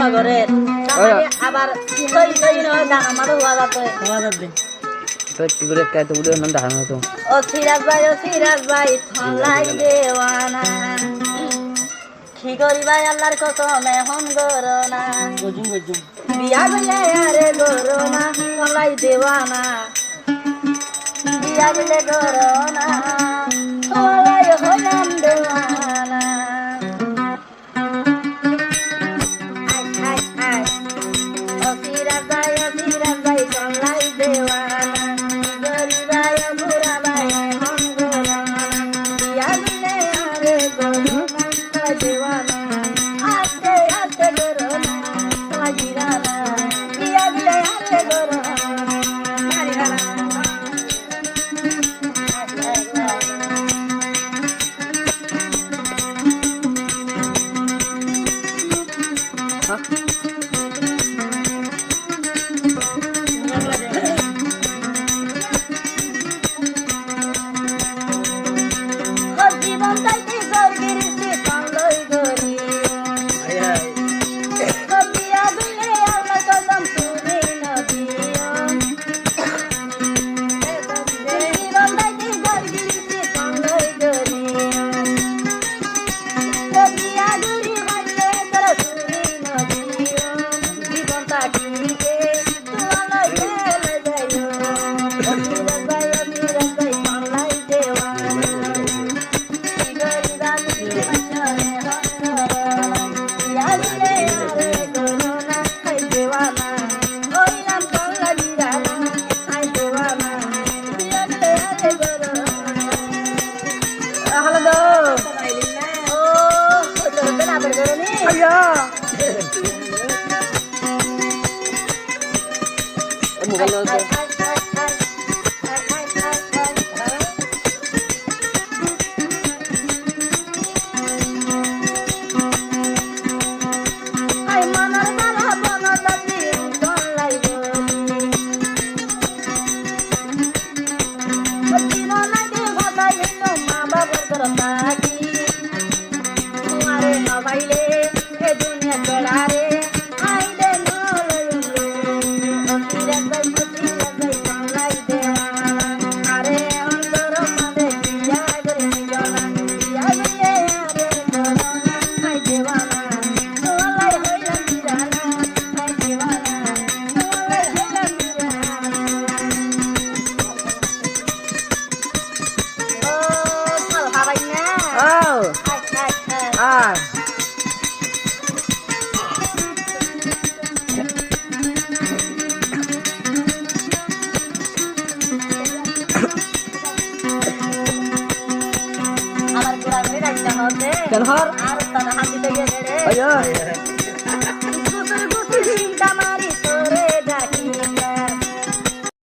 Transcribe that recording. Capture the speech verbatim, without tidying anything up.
Gorer. Ói. Abar sóiyi sóiyi no, ganor mazé huá zar de. Huá zar de. Toi ki gorí ekka eto gorí nam dahá no to. Ó Siraz bái, ó Siraz bái, tollai dewana. Ki goríba Allar kosome hon goró na. Buzum, buzum. Biya goille are goró na, tollai dewana. Biya goille goró na, tollai hoilam dewana. Ai, ai, ai. Ó Siraz bái, ó Siraz bái, tollai dewana. Ki goríba ó bura bái, hon goró na. Biya goille are goró na, tollai dewana. Aste aste goró na, tollai dewana. Biya goille are goró na. Mari hala. Abar gura guri raikka no de. Ken hor? Ar tara handi de gere. Ayo.